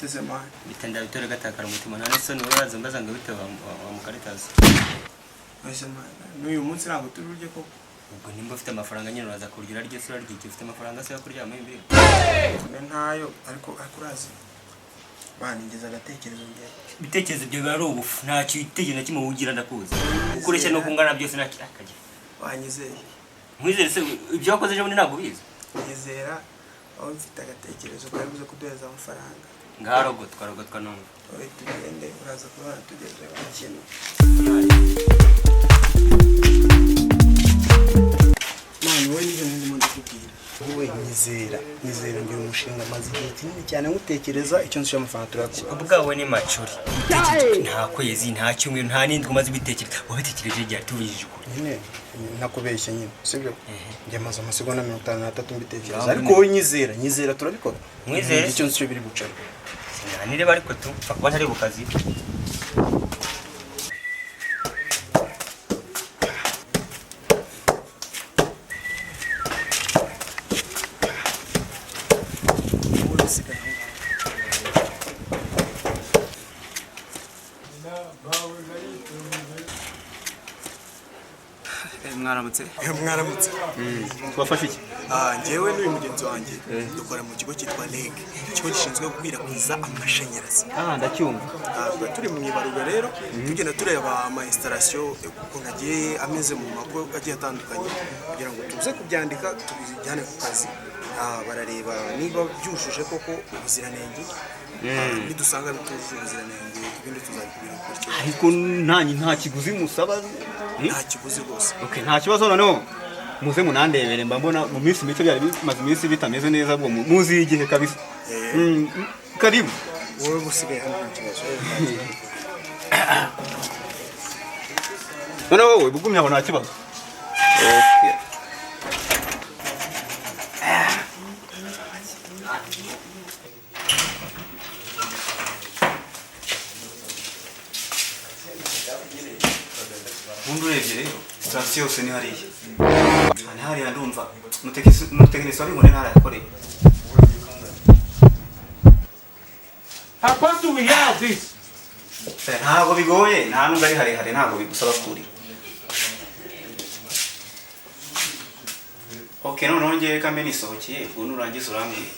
Biteze man. Bitenda bitore gatakara umutima, nta n'isoni uraza mbaza ngo bite wa mukaritasi. Ese man, n'uyu munsi ntabwo turi burye koko? Ubwo nimba ufite amafaranga nyine uraza kurya, urarya se urarya iki? Ufite amafaranga se yo kuryama imbere? Mbe ntayo, ariko urazi man, ngeze agatekerezo ngewe. Ibitekerezo byawe biba ari ubufu, nta gitekerezo na kimwe ugira, ndakuzi. Uko ureshya n'uko ungana byose nta akajya. Wanyizeye? Nkwizere se ibyo wakoze ejo bundi ntabwo ubizi? Nyizera, aho mfite agatekerezo kari buze kuduhereza amafaranga. Ngaho rogotwa rogotwa numva. Wowe tugende, uraza kubona tugeze ku kintu. Man, wowe nibyo ndimo ndakubwira. Wowe nyizera, nyizera, ngira umushinga maze igihe kinini cyane nkutekereza. Icyo nzi amafaranga turayakura. Ubwawe ni macuri, nta kwezi, nta cyumweru, nta n'indwi umaze ubitekereza. Wabitekereje igihe tubujije ukuri? Nyine nakubeshye nyine, sibyo? Njye maze amasegonda 53 mbitekereza. Ngaho. Ariko wowe nyizera, nyizera, turabikora. Nkwizere? Icyo nzi cyo biri bucare. Sinanireba ariko tu pfa kuba ntari ku kazi. Wowe usigaye aho ngaho. Mwaramutse. Mwaramutse. Tubafashe iki? Ah, njyewe n'uyu mugenzi wanjye dukora mu kigo cyitwa REG, ikigo gishinzwe gukwirakwiza amashanyarazi. Ah, ndacyumva. Ah, tuba turi mu ibarura rero, tugenda tureba ama installation ukuntu agiye ameze mu mago agiye atandukanye, kugira ngo tuze kubyandika tubijyane ku kazi. Ah, barareba niba byujuje koko ubuziranenge. Ah, nidusanga bitujuje ubuziranenge, ibindi tuzabikubwira gutyo. Ariko nta kiguzi musaba? Nta kiguzi rwose. Okay, nta kibazo. Noneho muze munandebere, mba mbona mu minsi mike byari bimaze iminsi bitameze neza, ubwo muzi igihe kabisa. Karibu. Wowe usigaye hano, nta kibazo. Noneho wowe bugumye aho, nta kibazo. Okay. Ubundi urebye rero sitasiyo yose ni hariya, ni hariya. Ndumva umutekinisiye wabibone ntarayakoreye. How come do we have this? Ntabwo bigoye, nta nubwo ari harehare, ntabwo bigusaba kurira. Ok, noneho ngewe reka mbe nisohokeye, ubwo nurangiza urambwira.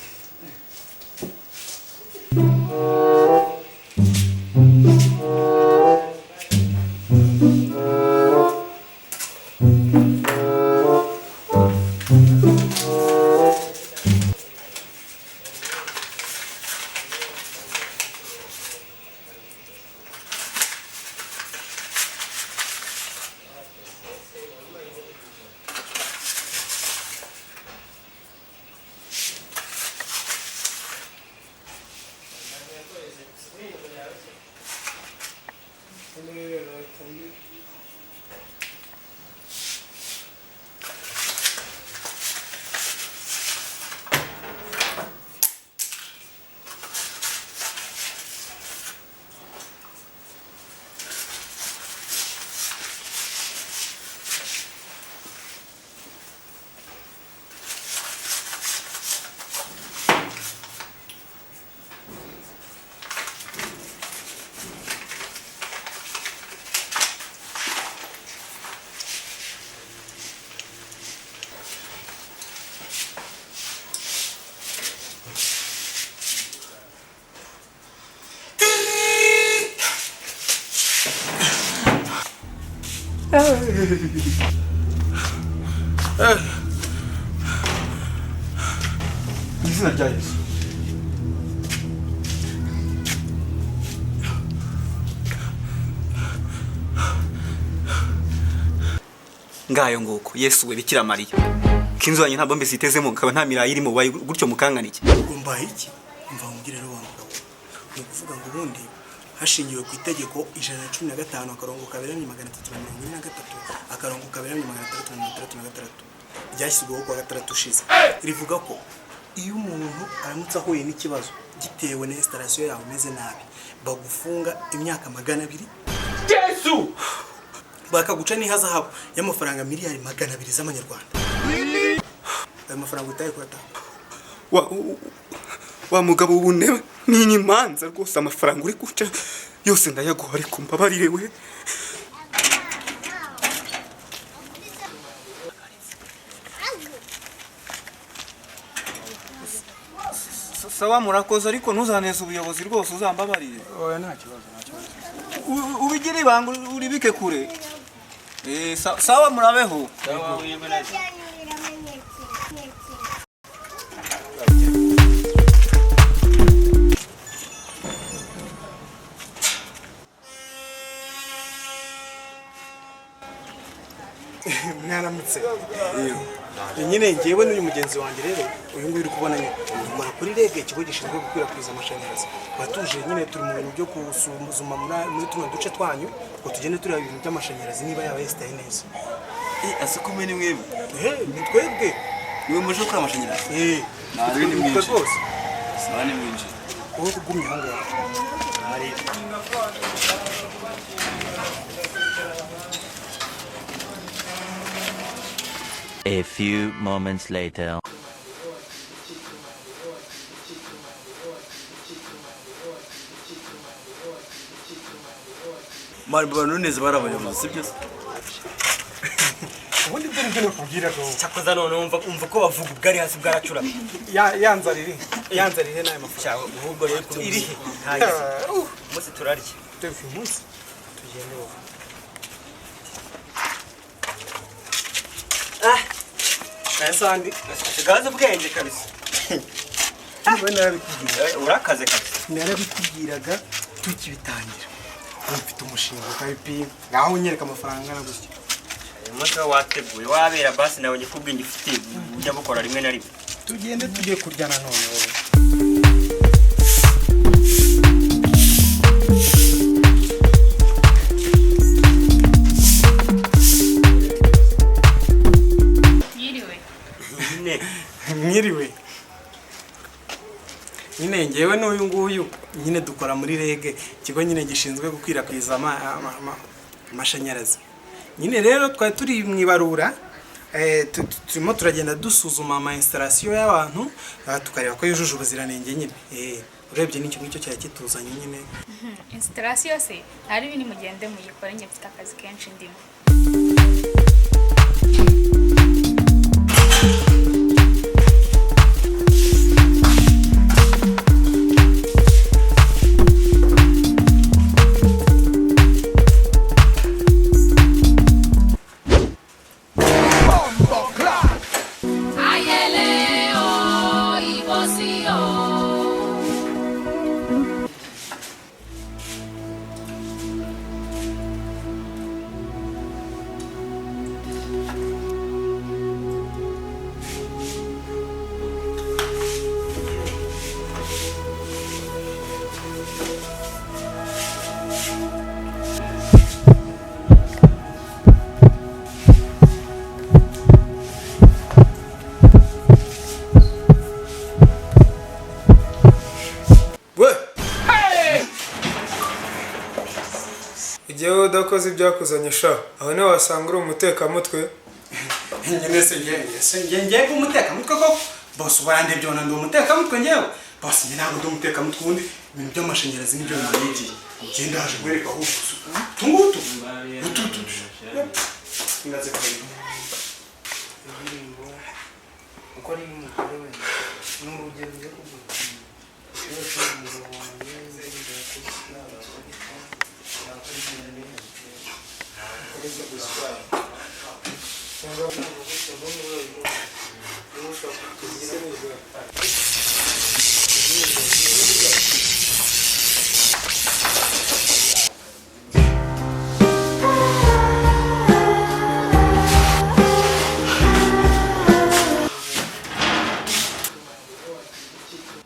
Mu izina rya Yesu. Ngayo nguko. Yesu we, Bikira Mariya, ko inzu yanjye nta bombe zitezemo, nkaba nta mirayi irimo, wayi gutyo mukangana iki? Mbaye iki? Mva nkubwire rero wa mugabo, ni ukuvuga ngo ubundi hashingiwe ku itegeko 115/343/666 ryashyizweho kuwa gatandatu ushize, rivuga ko iyo umuntu aramutse ahuye n'ikibazo gitewe na installation yawe imeze nabi, bagufunga imyaka 200, bakaguca n'ihazahabu y'amafaranga miliyari 200 z'amanyarwanda. Ayo mafaranga utaye kuyatanga. Wa mugabo w'ubunebe ni imanza rwose, amafaranga uri guca yose ndayaguha, ariko mbabarire we. Sawa, murakoze, ariko ntuzaneze ubuyobozi rwose, uzambabarire. Oya, nta kibazo, nta kibazo. Ubigire ibanga, uribike kure. Sawa, murabeho. Mwaramutse. Nyine ngewe n'uyu mugenzi wanjye rero, uyu nguyu uri kubona nyine, dukora kuri REG, ikigo gishinzwe gukwirakwiza amashanyarazi. Batuje nyine, turi mu bintu byo gusuzuma muri tuno duce twanyu ngo tugende tureba ibintu by'amashanyarazi niba yaba yesitaye neza. Ase kumwe ni mwebwe? Ehe, ni twebwe. Niwe muje gukora amashanyarazi? Eh. Ntabwo ni Twe mwinshi. rwose. Sawa, ni mwinshi. Wowe ugumye aho ngaho. A few moments later. Mari abantu neza, bari abayobozi, sibyo se? Ubundi ibyo nibyo nakubwira ko Cyakoza none umva ko bavuga ubwari hasi bwaracuramye. Yanzarire, yanzarire n'aya mafaranga. Cyawe ahubwo rero kuri iri ntayizi umunsi turarya. Dore uyu munsi tugende wowe. Ah, sandi. Gaze ubwenge kabisa. Niba narabikubwira. Urakaze kabisa. Narabikubwiraga tukibitangira. Ubu mfite umushinga ukabipima, ngaho unyereka amafaranga angana gutya. Uyu munsi wo wateguye wabera basi nawe njye kubwenge ufite ujya bukora rimwe na rimwe. Tugende tujye kurya nanone wowe. Yiriwe. Nyine. Mwiriwe. Nyine ngewe n'uyu nguyu nyine dukora muri REG, ikigo nyine gishinzwe gukwirakwiza amashanyarazi. Nyine rero twari turi mu ibarura, turimo turagenda dusuzuma ama installation y'abantu, tukareba ko yujuje ubuziranenge nyine. Urebye n'icyo ngicyo cyari kituzanye nyine. Installation se ntari bini, mugende muyikore, njye mfite akazi kenshi ndimo. Ayele o, ibosi o. We, igihe wowe udakoze ibyakuzanye sha, aho niho wasanga uri umutekamutwe. Nyine se ngewe se ngewe umutekamutwe koko? Bose ubarandebye ubona ndi umutekamutwe ngewe? Bose, njye ntabwo ndi umutekamutwe. Ubundi ibintu by'amashanyarazi nibyo nigiye, njye ndaje guhereka ahubwo utu ngutu utu utu ngaze kabiri. Indirimbo uko ari y'umugore we, ni urugero njya kuguha iyo umugabo wanjye indirimbo yakoze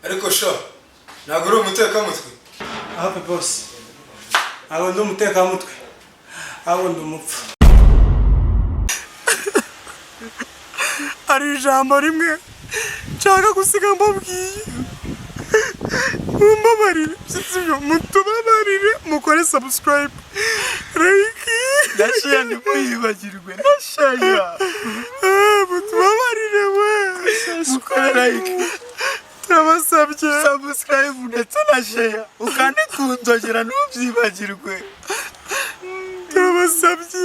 Ariko sha, ntabwo uri umutekamutwe. Aho bose, ntabwo ndi umutekamutwe, ahubwo ndi umupfu. Hari ijambo rimwe nshaka gusiga mbabwiye: mumbabarire, sibyo? Mutubabarire, mukore subscribe, like. Ndashaya, ntimwibagirwe, ndashaya. Mutubabarire we. Mukore like. Turabasabye subscribe ndetse na share, ukande ku nzogera ntubyibagirwe. Turabasabye.